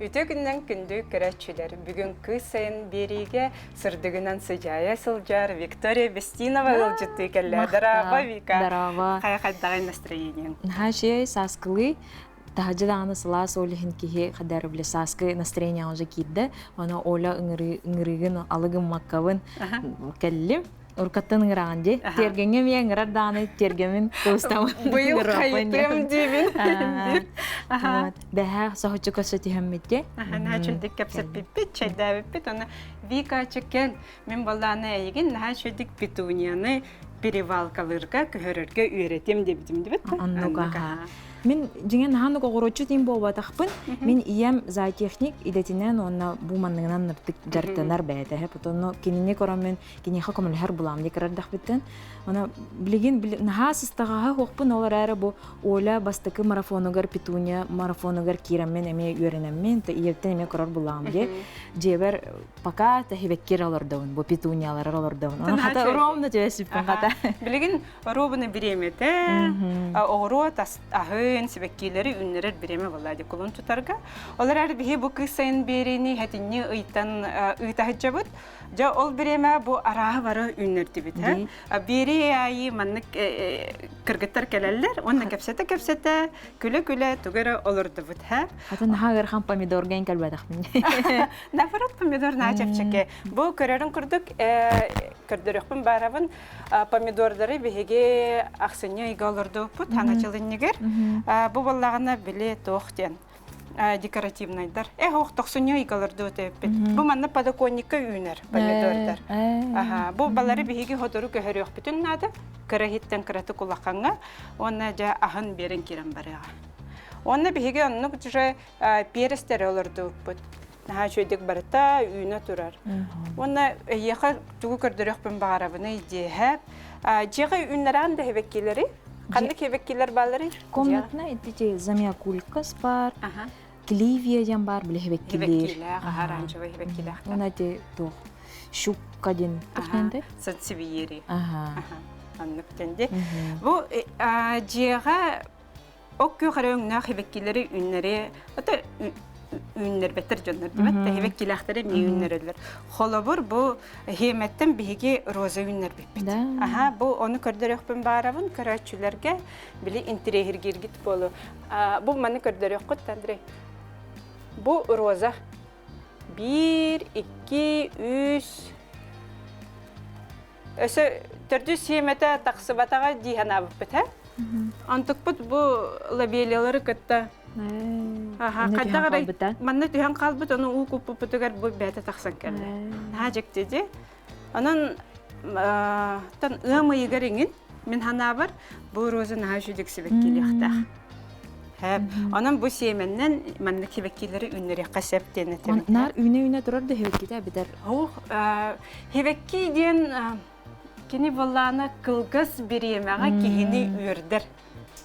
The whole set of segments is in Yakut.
Үтүө күнүнэн күндү көрөөччүлэр! Бүгүн кыыс сайын биэриигэ сырдыгынан сыдьаайа сылдьар Виктория Бестинова ыалдьыттыы кэллэ. Дорообо, Вика! Дорообо! Хайа хайдаҕый настроениеҥ? Наһаа үчүгэй, сааскылыы. Таһырдьа даҕаны сылаас ол иһин киһи хадары бile сааскы настроениеҕа уже киирдэ. Ону Оля ыҥырыыгын алы гыммаккабын кэллим. Уруккаттан ыҥыраҕын дии. Тиэргэҥҥэ эмиэ ыҥырар даҕаны тиэргэмин кыбыстаммын Быйыл хайытыам диибин. Бэһээ соһуччу көрсө түһэммит Наһаа үчүгдүк кэпсэппиппит, чэйдээбиппит. Оны Вика кэл, мин баллааны эйигин наһаа үчүгдүк петунияны перевалкалыырга, көһөрөргө үөрэтиэм диэбитим дибит. Оннук аха. Мин дьиҥэ наһаа оҕуроччу тиин буолбатахпын. Мин ийэм зоотехник идэтинэн уонна бу манныгынан ыртык дьарыктанар бэйэтэ. Потом кинини көрөммүн киниэхэ көмөлөһөр булаам дии кырардахпыттан. Она билигин наһаа сыстаҕаһа хуохпун ол эрээри бу Оля бастакы марафонугар Петуния марафонугар киирэммин эмиэ үөрэнэммин ийэбиттэн эмиэ көрөр булаам дии. Дьиэбэр пока тэһибэккир олордобун бу петунияларар олордобун. Оны хата ровно түөсүппүн хата. Билигин ровно бириэмэтэ оҕуруот аһын сибэккилэри үүннэрэр бириэмэ буолла дии кулун тутарга. Ол эрээри биһи бу кыыс сайын биэриини хэтинньи ыйтан ыытаһыдьабыт. Дьэ, ол бириэмэ бу арааһы бары үүннэрдибит. Биэри аайы маннык кыргыттар кэлэллэр, уонна кэпсэтэ-кэпсэтэ, күлэ-күлэ тугу эрэ олордубут. Атын наһаа ыарахан помидорга эн кэлбэтэхпин. Наоборот, помидор наһаа чэпчэки. Бу көрөрүн курдук, көрдөрүөхпүн баарабын, помидордары биһиги ахсынньы ыйга олордубуппут, хаҥа чылынньыгар. Бу буоллаҕына били туох диэн декоративнайдар. Эх, ох, тохсунньу ыйгалар өтөппүт. Бу манна подоконникка үүнэр помидордар. Аха, бу балары биһиги хотору көһөрүөхпүтүн наада. Кыра иһиттэн кыратык улахаҥҥа уонна дьэ аһын биэрэн киирэн барыаҕа. Уонна биһиги оннук же перестэри олордубуппут. Наһаа үчүгэйдик барыта үүнэ турар. Уонна эйиэхэ тугу көрдөрүөхпүн баҕарабыный диэһэ. Дьиэҕэ үүннэрээн да хэбэккилэри Ханнык хэбэккилэр баалларый? Комнатна ити замиокулькас бар, кливия диэн бар, били хэбэккилэр. Хэбэккилээх, аха, оранжевый хэбэккилээх. Уна ити туох щукка диэн туох Сансевиери. Аха. Аннык тенди. Бу дьиэҕэ Ок күөх эрэ өҥнөөх хибэккилэри үүннэри ото үүннэрбэттэр дьоннор дибэт да хибэккилээхтэри эмиэ үүннэрэллэр. Холобур бу хиэмэттэн биһиги роза үүннэрбиппит. Аха бу ону көрдөрүөхпүн баарабын көрөөччүлэргэ били интириэһиргииргит буолу. Бу маны көрдөрүөххүт Андрей. Бу роза. Биир, икки, үс, Өсө төрдүс сиэмэтэ тахсыбатаҕа дии санаабыппыт ээ. Онтукпут бу лобелиялары кытта хайдах эрэ манна түһэн хаалбыт, ону уу куппуппутугар бу бэйэтэ тахсан кэллэ. Наһаа дьикти дии. Онон тан ыам ыйыгар иҥин мин санаабар бу роза наһаа үчүгэй сибэккилиэхтээх. Онон бу сиэмэннэн маннык сибэккилэри үүннэриэххэ сөп диэн этэбин. Наар үүнэ-үүнэ турар да сибэккитэ эбэтэр? Ох, сибэкки диэн кини буоллаана кылгас бириэмэҕэ киһини үөрдэр.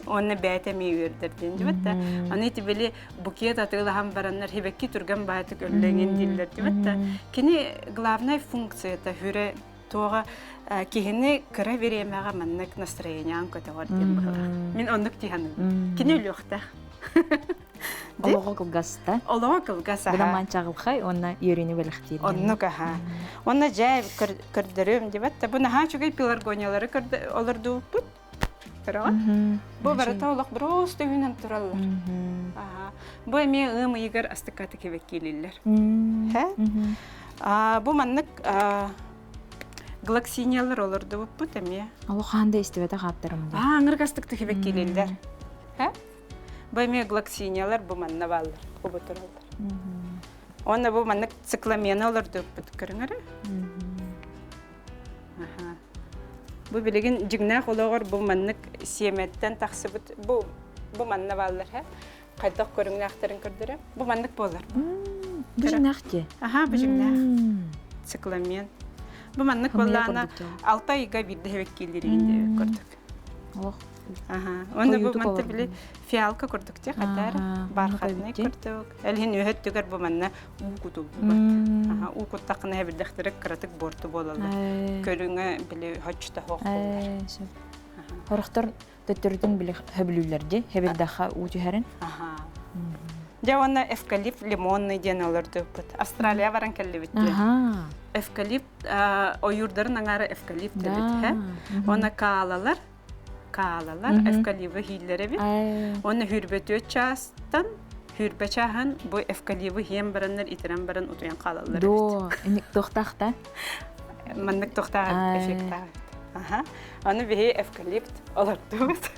Уонна бэйэтэ эмиэ үөрдэр диэн дибэт да. Аны ити били букет атыылаһан бараннар сибэкки түргэн баайтык өллөҥин дииллэр дибэт да. Кини главнай функцията хүрэ туоҕа киһини кыра бириэмэҕэ маннык настроениеҕын көтөҕөр диэн быһыылаах. Мин оннук дии саныыбын. Кини өлүөхтээх. Олоҕо кылгаста. Олоҕо кылгас аха. Бырамаан чаҕылхай уонна үөрүүнү бэлэхтиир. Оннук аха. Уонна дьэ көрдөрүм дибэт да бу наһаа үчүгэй пеларгониялары олордубуппут. Көрөҕүн? Бу барыта олох просто үүнэн тураллар. Аха. Бу эмиэ ыам ыйыгар астыккаты кэбэккиилиллэр. Бу маннык глоксиниялар олордубуппут эмиэ. Олох хаан да истибэтэх ааттарым да. Аа, аңырык астыкты кэбэккиилиллэр. Бу эмиэ глоксиниялар бу манна бааллар, бу тураллар. Уонна бу маннык цикламена олордубуппут көрүҥ эрэ. Бу билигин дьиҥнээх олоҕор бу маннык сиэмэттэн тахсыбыт бу бу манна бааллар һэ хайдах көрүҥнээхтэрин көрдөрө. Бу маннык буолар. Бу дьиҥнээх дии. Аха, бу дьиҥнээх. Цикламен. Бу маннык буоллаҕына алта ыйга биирдэ хэбэккииллириин диэбит курдук. Олох. Аха. Уонна бу манта били фиалка курдук те хатар бархатный курдук. Элһин үөһөттүгэр бу манна уу кутуллубат. Уу куттаххына хэбирдэхтэрэ кыратык буорту буолаллар. Көрүҥэ били хоччута суох буолар. Хорохтор төттөрүтүн били хөбүлүүллэр дии, хэбирдэххэ уу түһэрин. Дьэ уонна эвкалипт лимонный диэн олордубут. Австралия баран кэллибит диэн. Эвкалипт ойуурдарын аҥаара эвкалипт эбит. Уонна каалалар каалалар эвкалибы хииллэр эбит. Уонна хүрбөтүө чаастан хүрбэ чааһын бу эвкалибы хиэн бараннар итирэн баран утуйан хаалаллар эбит. Доо, инник туохтаах Маннык туохтаах эффектаах. Аха. Аны биһи эвкалипт олордубут.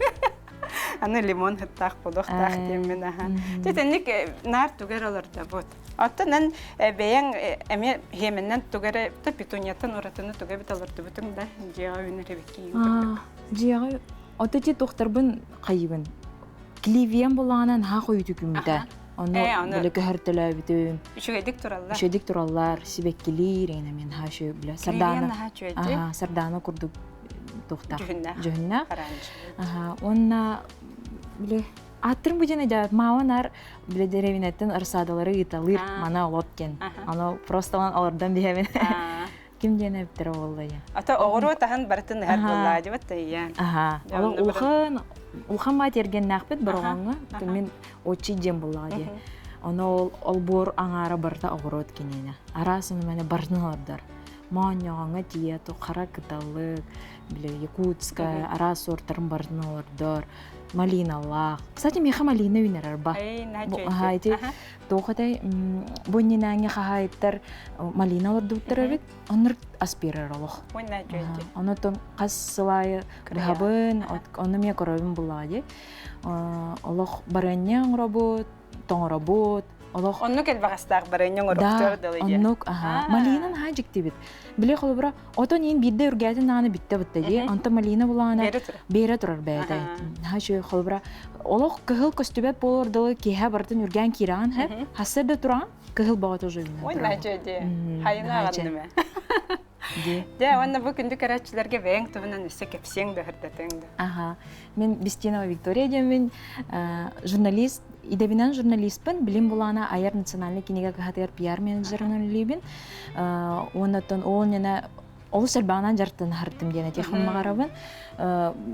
Аны лимон сыттаах буолуохтаах диэммин аха. Дьэ итинник наар тугар олордобут. Оттон эн бэйэҥ эмиэ хиэмэннэн тугары петунияттан уратыны туга эбит олордубутуҥ да дьиэҕэ үүнэр эбиккиин курдук. Дьиэҕэ ото ти тухтарбын хайыбын. Кливиям булаҕына наһаа хойуту күммүтэ. Ону били көһөртөлөөбүтүм. Үчүгэйдик тураллар. Үчүгэйдик тураллар, сибэккилиир, эҥин эмиэ наһаа үчүгэй бile. Сардаана. Аха, сардаана курдук туохтаах. Дьүһүннээх. Аха, уонна били аттырым бу дьэн эдэ мааван ар били деревинеттен рассадалары ыыталыыр мана олот диэн. Аны просто олордон биһэбин. Ким диэн эбиттэрэ буолла я. Ата оҕуруот аһын барытын ыһар буоллаа дибат тайя. Аха. Ол улахан улахан маат эргеннээхпит бороҕоҥҥо. Мин очи диэн буоллаҕа дии. Ону ол олбуор аҥаара барыта оҕуруот киниэнэ. Араас онуманы барытын олордор. Моонньоҕоҥҥо тиийэ хара кыталык, били якутская, араас суортарын барытын олордор. Малиналаах. Кстати, миэхэ малина үүнэр арба. Аха, ити туох этэй бу иннинээҥҥи хаһаайыттар малина олордубуттар эбит. Оннур ас биэрэр олох. Онотон хас сыл аайы быһабын, ону эмиэ көрөбүн буллаҕа дии. Олох барыанньа оҥоробут, тоҥоробут, олох Оннук элбэҕэстээх барыанньа оҥоруохтуор дылы диэн. Оннук, аха. Малина наһаа дьиктибит. Били холобура, отон иин биирдэ үргээтин даҕаны бүтте бутта дии. Онтон малина булаана биэрэ турар бэйэтэ. Наһаа үчүгэй холобура, олох кыһыл көстүбэт буолуор дылы киэһэ барытын үргээн киирэҕин һэ, хасса да тураҕын, кыһыл бөҕөтө уже үүнэн Ой, наһаа дии. Хайына аҕынным Дьэ, уонна бу күндү көрөөччүлэргэ бэйэҥ туһунан өссө кэпсиэҥ да ырдатыаҥ да. Аха. Мин Бестинова Виктория диэммин, журналист, идэбинэн журналистпын, билим булаана айар национальный кинигэ кыһатыгар пиар-менеджерынан үлэлиибин. Уонна оттон ол нена олус элбэҕинэн дьарыктанаһартым диэн этиэхпин баҕарабын.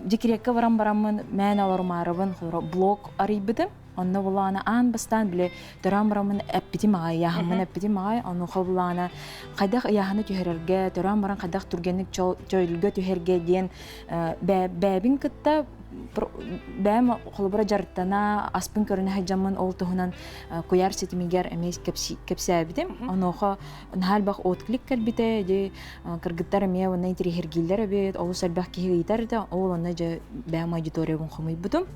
Декреккэ баран бараммын мээнэ олорумаарыбын блог арыйбытым. Онно булаана аан бастаан били төрөөн бараммын эппитим аҕай, ыйааһыммын эппитим аҕай, онуоха булаана хайдах ыйааһыны түһэрэргэ, төрөөн баран хайдах түргэнник чөлгө түһэргэ диэн бэйэбин кытта бэйэм холобура дьарыктана, аспын көрүнэ сылдьаммын ол туһунан куйаар ситимигэр эмиэ кэпсээбитим. Онуоха наһаа элбэх отклик кэлбитэ, ди кыргыттар эмиэ онно интириэһиргииллэр эбит, олус элбэх киһи ыйытар да, ол онно дьэ бэйэм аудиториябын хомуйбутум.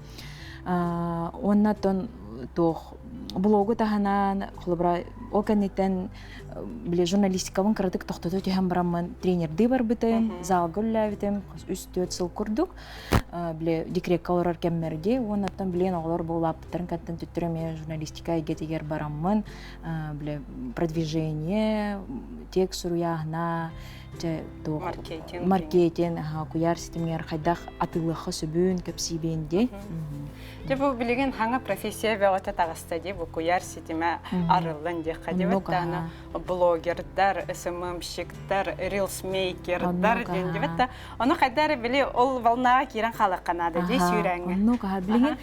Уонна оттон туох блогу таһынан, холобура, ол кэнниттэн били журналистикабын кыратык тохтото түһэн бараммын тренердыы барбытым, залга үлэлээбитим үс-түөрт сыл курдук били декрекка олорор кэммэрди уонна оттон билигин оҕолор буолааппыттарын кэнниттэн төттөрү эмиэ журналистика эйгэтигэр бараммын били продвижение, текст суруйааһына, дьэ туох маркетинг маркетинг куйаар ситимигэр хайдах атыылыахха сөбүн кэпсиибин дии. Дьэ бу билигин хаҥа профессия бөҕөтө таҕыста дии бу куйаар ситимэ арыллан диэххэ дии даҕаны блогердар, СММщиктар, рилсмейкердар диэн дибит да ону хайда эрэ били ол волнаҕа киирэн хаалыахха наада дии сүүрээҥҥэ. Оннук аха билигин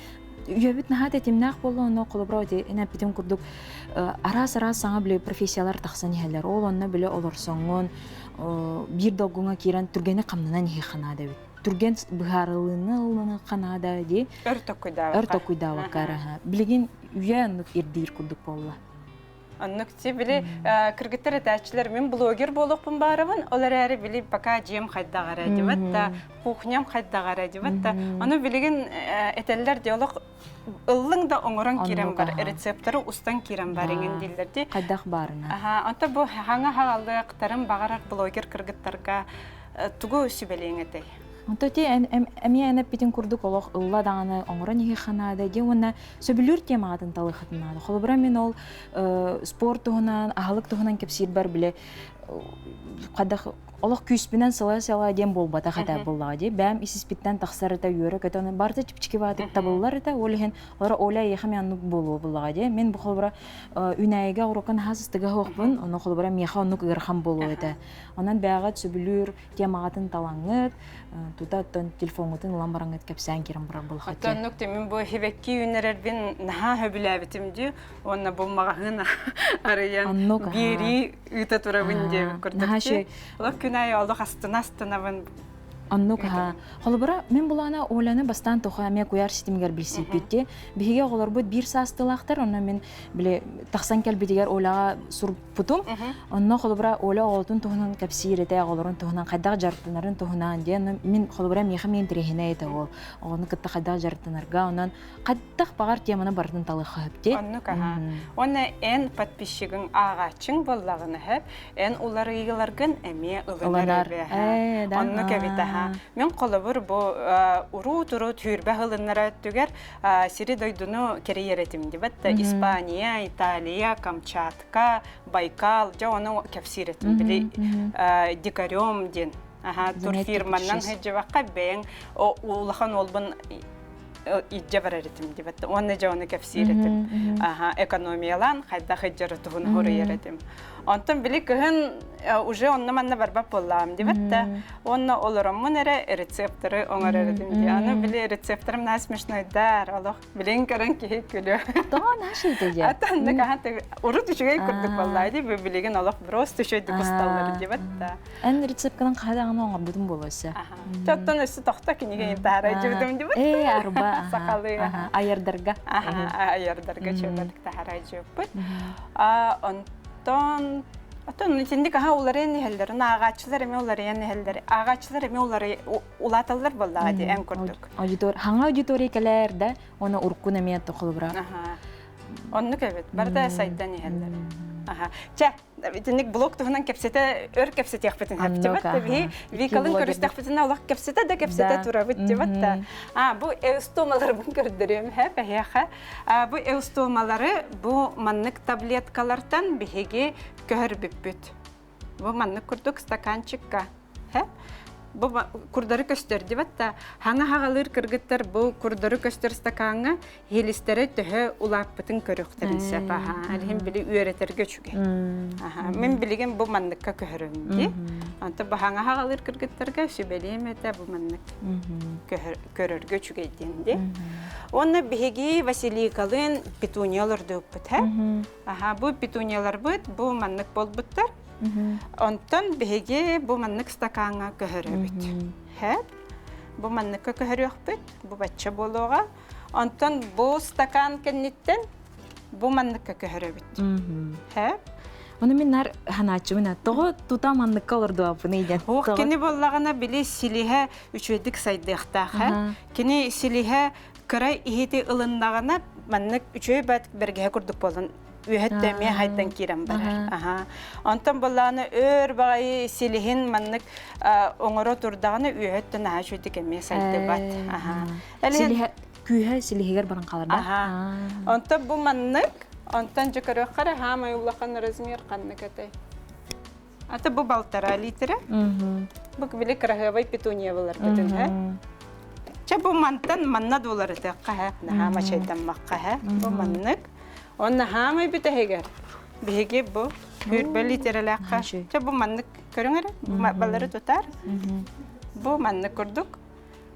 үйэбит наһаа тэтимнээх буолла онно холобура эн эппитим курдук араас-араас саҥа били профессиялар тахсан иһэллэр ол онно били олорсоҥҥун биир долгуҥа киирэн түргэнник хамнанан иһиэххэ наада эбит түргэн быһаарылыыны ылыныахха наада дии өр толкуйдаабакка өр толкуйдаабакка араһа билигин үйэ оннук ирдиир курдук буолла Оннук ти били кыргыттар этээччилэр мин блогер буолуохпун баарабын, ол эрээри били пока дьиэм хайдах эрэ дибэт да, кухням хайдах эрэ дибэт да. Ону билигин этэллэр ди олох ыллыҥ да оҥорон киирэн бар, рецепторы устан киирэн бар иҥин дииллэр ди. Хайдах баарына. Аха, онто бу хаҥа хаалыахтарын баҕарар блогер кыргыттарга тугу сүбэлиэҥ этэй? Онто ти эмиэ эн эппитин курдук олох ылла даҕаны оҥорон иһиэххэ наада диэн уонна сөбүлүүр темаҕытын талыаххытын наада. Холобура, мин ол спорт туһунан, аһылык туһунан кэпсиирбэр бile. Хайдах олох күүспүнэн сыла-сыла диэн буолбатах этэ буоллаҕа дии. Бэйэм ис-испиттэн тахсар этэ, үөрэ-көтө, ону барыта чэпчэки баҕатык табыллар этэ. Ол иһин олоро Оля эйиэхэ эмиэ оннук буолуо буоллаҕа дии. Мин бу холобура үүнээйигэ оҕуруокка наһаа сыстыга суохпун, ону холобура миэхэ оннук ыарахан буолуо этэ. Онон бэйэҕит сөбүлүүр темаҕытын талаҥҥыт, тута оттон телефоҥҥутун ылан бараҥҥыт кэпсээн киирэн барар буоллаххыт. Оттон оннук мин бу хибэкки үүннэрэрбин наһаа сөбүлээбитим дии. Уонна бу маҕаһыын арыйан Оннук, биэрии ыыта турабын диэбит курдук Наһаа дии. Олох күн аайы олох астына астынабын Оннук аһаа. Холобура, мин булаана Оляны бастаан тоха эмиэ куйаар ситимигэр билсиппит дии. Биһиги оҕолорбут биир саастыылаахтар, онно мин били тахсан кэлбитигэр Оляҕа суруппутум. Онно холобура Оля оҕотун туһунан кэпсиир этэ, оҕолорун туһунан хайдах дьарыктанарын туһунан диэн мин холобура миэхэ эмиэ интэриэһинэй этэ ол. Оҕону кытта хайдах дьарыктанарга, онон хайдах баҕар теманы барытын талыахха сөп дии. Оннук аһаа. Уонна эн подписчигыҥ ааҕааччыҥ буоллаҕына сөп, эн уларыйыыларгын эмиэ ылынар Ылынар. эбэ. Ээ, да. Оннук эбит аһаа. Мин холобур бу уруу-туруу түүрбэ ылыннара өттүгэр сири-дойдуну кэрийэр этим дибэт да Испания, Италия, Камчатка, Байкал, дьэ ону кэпсиир этим. Били дикарем диэн аха турфирманнан сылдьыбакка бэйэҥ улахан уолбун илдьэ барар этим дибэт уонна дьэ ону кэпсиир этим аха экономиялаан хайдах илдьэрэ туһун хоруйар этим онтон били кыһын уже онно манна барбат буоллаҕым дибэт да уонна олороммун эрэ рецепторы оҥорор этим дии аны били рецепторым наһаа смешнойдар олох билин көрөн киһи күлүө Тоҕо наша ити Атанна хаһан урут үчүгэй курдук буоллаа дии билигин олох просто үчүгэйдик усталлар дибэт да Эн рецептканан хаһа даҕаны оҥорбутум буолуо өссө. Оттон өссө тохто кинигэ таһаарай дьыбытым дибит. Ээ, арба. Сахалыы. Айардарга. Айардарга чөбөтүк таһаарай дьыппыт. Онтон Оттон итинник аха уларыйан иһэллэр, ааҕааччылар эмиэ уларыйан иһэллэр. Ааҕааччылар эмиэ уларый улааталлар буоллаҕа дии эн курдук. Аудитор, хаҥа аудитория кэлээр да, оны уруккун эмиэ тохолубура. Оннук эбит. Барыта сайдан иһэллэр. Аха. Чэ, итинник блог туһунан кэпсэтэ өр кэпсэтиэхпитин сөптүбэт да биһи Викалын көрүстэхпитинэ олох кэпсэтэ да кэпсэтэ турабыт дибэт да а бу эустомаларбын көрдөрүөм һэ бэһиэхэ бу эустомалары бу маннык таблеткалартан биһиги көһөрбүппүт бу маннык курдук стаканчикка Бу курдары көстөр дибэт да, хаҥа хаҕалыыр кыргыттар бу курдары көстөр стакаҥҥа хилистэрэ төһө улааппытын көрүөхтэрин сөп аха. Алиһин били үөрэтэргэ үчүгэй. Аха. Мин билигин бу манныкка көһөрөм дии. Онто бу хаҥа хаҕалыыр кыргыттарга сүбэлиэм этэ бу маннык көрөргө үчүгэй диэн дии. Уонна биһиги Василикалыын петуния олордубуппут һэ. Аха, бу петунияларбыт бу маннык буолбуттар. Онтон биһиги бу маннык стакаҥҥа көһөрөбүт. Һэп. Бу манныкка көһөрүөхпүт, бу бачча буолуоҕа. Онтон бу стакан кэнниттэн бу манныкка көһөрөбүт. Һэп. Ону мин нар ханааччыбын тоҕо тута манныкка олордуаппыный диэн. Ох, кини буоллаҕына били силиһэ үчүгэйдик сайдыахтаах. Кини силиһэ кыра иһити ылыннаҕына маннык үчүгэй бат бэргэһэ курдук буолан үөһэттэ эмиэ хайдан киирэн барар. Аха. Онтон буоллаҕына өөр баҕайы силиһин маннык оҥоро турдаҕына үөһэттэн наһаа үчүгэйдик эмиэ сайдыбат. Аха. Силиһэ күүһэ силиһигэр баран хаалар да? Аха. Онтон бу маннык, онтон дьэ көрүөххэ эрэ хаамай улахан размер ханнык этэй? Ата бу балтараа литра. Бу били кыраһыабай петуния буларбытын һэ. Чэ бу мантан манна дууларытыахха һэ, наһаа мачайдаммакка һэ. Бу маннык. Онно хаамай бүтэһигэр биһиги бу хүрбэ литералаахха. Чэ бу маннык көрүҥ эрэ, балары тутар. Бу маннык курдук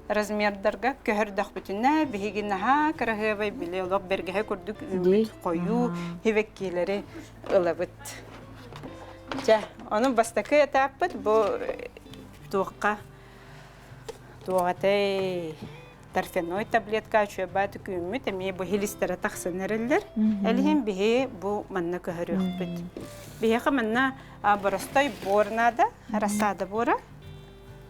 размердарга көһөрдөхпүтүнэ биһиги наһаа кыраһыабай били олох бэргэһэ курдук үүммүт хойуу хивеккиилэри ылабыт. Чэ, онон бастакы этаппыт бу туохха туоҕатай торфяной таблетка үчүгэйбааты күммүт эмиэ бу хилистэрэ тахсан эрэллэр. Элиһин биһи бу манна көһөрүөхпүт. Биһиэхэ манна боростой буор наада, рассада буора.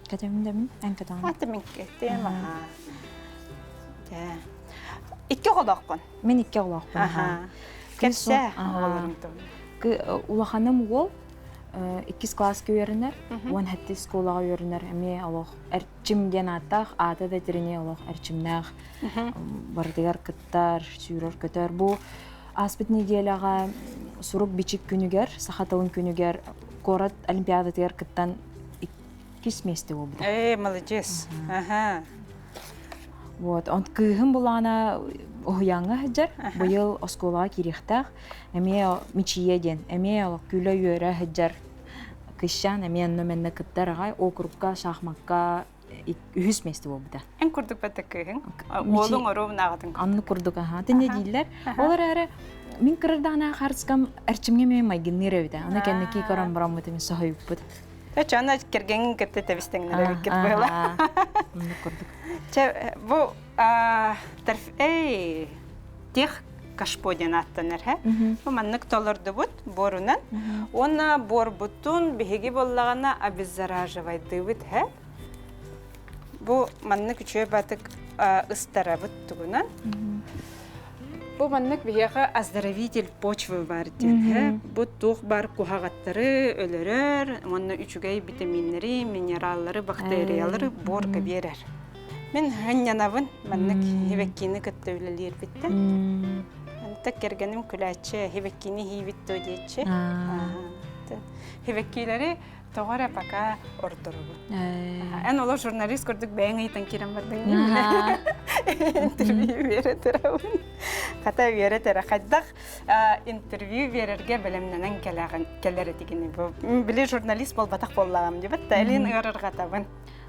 Кэтэмин дэмин, эн кэтэҕин. Аты мин кэтиэм, аха. Чэ. Икки оҕолоохпун. Мин икки оҕолоохпун. Аха. Кэпсээ оҕолорум Улаханым уол иккис кылааска үөрэнэр, уон сэттис школаҕа үөрэнэр, эмиэ олох Эрчим диэн ааттаах, аата да тириний олох эрчимнээх, барытыгар кыттар, сүүрэр-көтөр. Бу ааспыт неделяҕа сурук-бичик күнүгэр, саха тылын күнүгэр куорат олимпиадатыгар кыттан иккис миэстэ буолбута. Ээ, маладьыас. Аха. Вот, он кыыһым булаана уһуйааҥҥа сылдьар, быйыл оскуолаҕа киириэхтээх. Эмиэ Мичийэ диэн, эмиэ күлэ-үөрэ сылдьар кыысчаан эмиэ онно-манна кыттар аҕай округка, шахмакка үһүс миэстэ буолбута. Эн курдук бата кыыһыҥ? Уолуҥ оруобун аҕатын курдук. Анны курдук, аха. Тинне дииллэр. Ол эрээри мин кырырдаҕына харыскам эрчимҥэ эмиэ майгынныыр эбитэ. Аны кэнники көрөн бараммыт эмиэ соһуйбут. Чэ, аны кэргэҥҥин кытта тэбистэҥнэрэ эбиккит быһыла. Оннук курдук. Чэ, бу эй, тех кашпо диэн ааттанар һэ. Бу маннык толордубут буорунан. Уонна буорбутун биһиги буоллаҕына обеззараживайдыыбыт һэ. Бу маннык үчүгэй батык ыстарабыт тугунан. Бу маннык биһиэхэ оздоровитель почвы бар диэн һэ. Бу туох бар куһаҕаттары өлөрөр, уонна үчүгэй витаминнэри, минераллары, бактериялары буорга биэрэр. Мин һынньанабын маннык хибэккини кытта үлэлиирбиттэн. Антак кэргэним күлээччи хибэккини хиибит дуо диэччи. Хибэккилэри тоҕо эрэ пока ордорубут. Эн олор журналист курдук бэйэҥ ыйытан киирэн бардыҥ интервью биэрэ турабын. Хата үөрэ хайдах интервью биэрэргэ бэлэмнэнэн кэлэҕин кэлэр этигини бу били журналист буолбатах буоллаҕым дибит да элин ыарырҕатабын.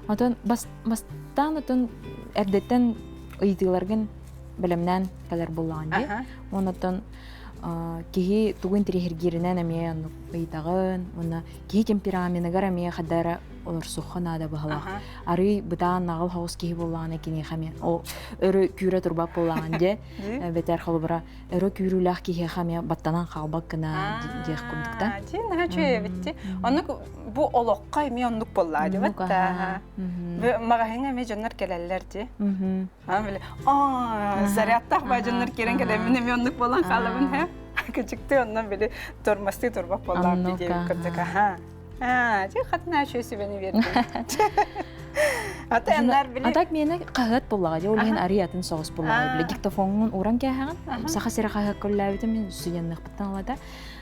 Отон бастаан отон эрдэттэн ыйытыыларгын бэлэмнээн кэлэр буоллаҕын дии. Онон киһи тугу интириэһиргииринэн эмиэ оннук ыйытаҕын уонна киһи темпераменыгар эмиэ хадда эрэ олорсуохха наада быһалаах. Арый бытаан наҕыл соҕус киһи буоллаҕына киниэхэ эмиэ ол өрө күүрэ турбат буоллаҕын дьэ эбэтэр холобура өрө күүрүүлээх киһиэхэ эмиэ баттанан хаалбат гына диэх курдук да. Дии наһаа үчүгэй эбит дии. Оннук бу олоххо эмиэ оннук буоллаа дибэт да. Маҕаһыыҥҥа эмиэ дьоннор кэлэллэр дии. Аны били аа зарядтаах баа дьоннор киирэн кэлэммин эмиэ оннук буолан хаалабын һэ. Кычыктыы оннон били тормостыы турбат буоллаам дии диэбит курдук аха. Аа, дьэ хатына үчүгэй сүбэни биэрдим. Ата эннар били А так миэнэ хаһыат буллаҕа дьэ ол иһин арый атын соҕус буллаҕа били диктофоҥҥун ууран кээһэҕин Саха сирэ хаһыакка үллээбитим мин студенныахпыттан ылата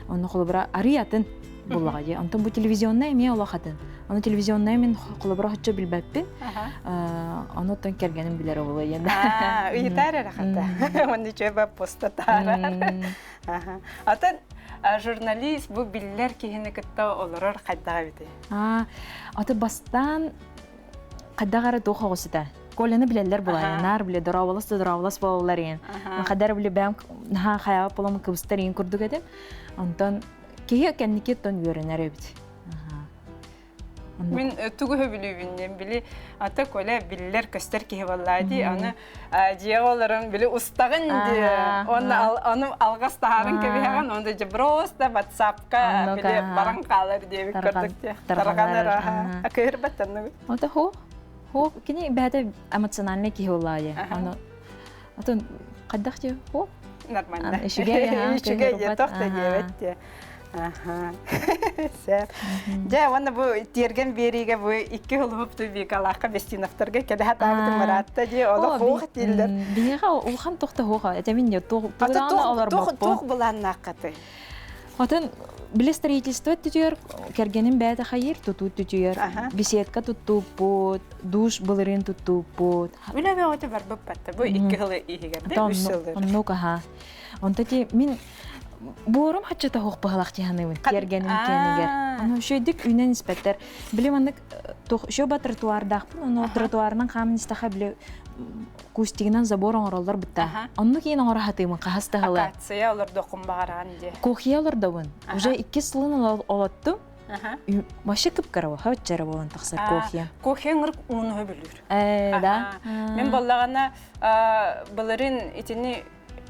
онно холобура арый атын буллаҕа дии онтон бу телевизионнай эмиэ олох атын ону телевизионнай мин холобура хоччо билбэппин ону оттон кэргэним билэр оҕоло диэн ыйытаар эрэ хата уонна үчүгэй постатаарар атын журналист бу биллэр киһини кытта олорор хайдах эбитий аты бастаан хайдах эрэ туох оҕусута Коляны билэллэр буолаайа наар биле дорооболос да дорооболос буолаллар иэн хадара биле бэм наһаа хайаабат буолам кыбыстар иэн курдук этим онтон киһи кэнники оттон үөрэнэр эбит Мин тугу сөбүлүүбүн диэн били ата Коля биллэр көстөр киһи буоллаа дии аны дьиэҕэ олорон били устаҕын дии уонна ону алҕас таһааран кэбиһэҕин уонна дьэ просто ватсапка били баран хаалар диэбит курдук тарҕанар акыырбат оннук Ото хо хо кини бэйэтэ эмоциональный киһи буоллаа аны атын хайдах дии хо нормально үчүгэй үчүгэй тох да диэбэт дии Сөп. Дьэ, уонна бу тиэргэн биэриигэ бу икки холуһупту Викалаахха Бестиновтарга кэлэ хатаабытым ыраатта дии, олох хуох дииллэр. Биһиэхэ улахан тохто хуоха, этэмин не туох туох туох былааннааххаты? Отон били строительство түтүөр кэргэним бэйэтэ хайыр тутуу түтүөр беседка туттууппут, душ былырыын туттууппут. Үлэ бөҕөтө барбыппатта бу икки сыл иһигэр үс сыл. Оннук аха. Онто ти мин буорум хаччата хуох быһалах тиһаныыбын тиэргэним киэнигэр. Ону үчүгэйдик үүнэн испэттэр. Били маннык туох үчүгэй тротуардаахпын, ону тротуарынан хааман истэхэ били кустигынан забор оҥороллор бытта. Онну киин оҥоро хатыымын хаһас да ыла. Акация олордоххун баҕараан дии. Кухия олордобун. Уже иккис сылын олоттум. Вообще кып-кыра хавчара буолан тахсар кохия. Кохия ыңырык ууну бүлүүр. Э, да. Мен боллаҕына былырын итини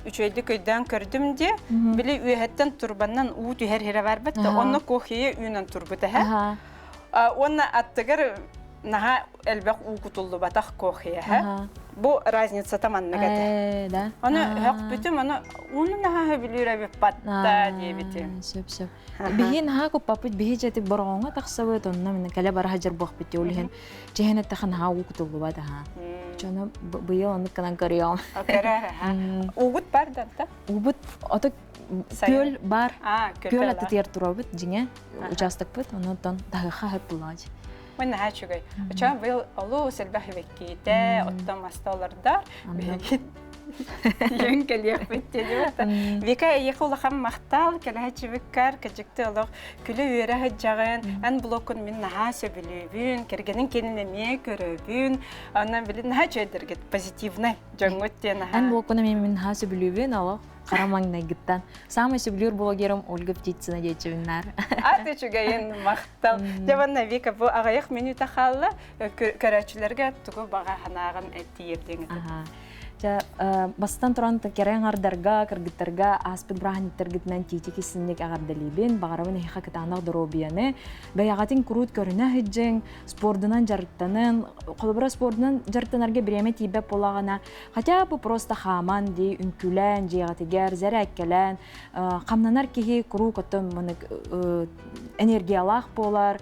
үчүгэйдик өйдөөн көрдүм дии. Били үөһэттэн турбаннан уу түһэр хирэ барбат да, онно кохия үүнэн турбут эһэ. Уонна аттыгар наһаа элбэх уу кутуллубатах кохия. Бу разницата маннык этэ. Да. Ону өһөхпүтүм, ону ууну наһаа сөбүлүүр эбит батта диэбитим. Сөп, сөп. Биһи наһаа куппаппыт, биһи дьэ бороҕоҥҥо тахсабыт, онно мин кэлэ бара сылдьар буохпут дии, ол иһин чэһин эттэхэ наһаа уу кутуллубат аһаа. Дьоно быйыл оннук гынан көрүөҕүм. Көрөр аһаа. Угут бар да да? Угут ото күөл бар. Күөл аттытыгар турабыт дьиҥэ учаастакпыт, онон таһыха хөп булаачы. Мин наһаа үчүгэй. Очон быйыл олус элбэх ибэккиитэ, оттон маста олордор. Биһиги тиийэн кэлиэхпит диэн. Вика эйиэхэ улахан махтал, кэлэһэ кыдьыкты олох күлэ-үөрэ сылдьаҕын, эн блоккун мин наһаа сөбүлүүбүн, кэргэнин кэнин эмиэ көрөбүн. Онон билин наһаа үчүгэйдэргит позитивнай дьоҥҥут диэн наһаа. Эн блоккун эмиэ мин наһаа сөбүлүүбүн, олох хара маҥнайгыттан. Самый сөбүлүүр блогерым Ольга Птицына диэччибин наар. Ат үчүгэйин махтал. Дьэ уонна Вика бу аҕыйах мүнүүтэ хаалла. Көрөөччүлэргэ тугу баҕа санааҕын тиийэрдиҥ Дьэ, бастан туран кэрэ аҥардарга, кыргыттарга ааспыт бырааһынньыктаргытынан тиити киссинник эҕэрдэлиибин. Баҕарабын эһиэхэ кытаанах доруобуйаны, бэйэҕитин куруут көрүнэ сылдьыҥ, спордунан дьарыктанын. Холобура, спордунан дьарыктанарга бириэмэ тиийбэт буоллаҕына, хотя бы просто хааман дии, үҥкүүлээн, дьиэҕитигэр зэрээккэлээн, хамнанар киһи куруук оттон маны энергиялаах буолар,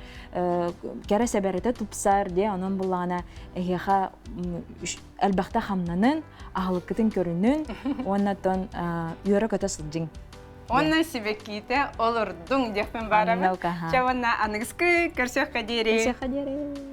кэрэ сэбэрэтэ тупсар диэ, онон буллаҕына эһиэхэ элбэхтэ хамнанын, аһылыккытын көрүнүн уонна оттон үөрэ-көтө сылдьыҥ. Онно сибэккиитэ олордуҥ диэхпин баарабын. Чэ уонна аныгыскы көрсүөххэ диэри. Көрсүөххэ диэри.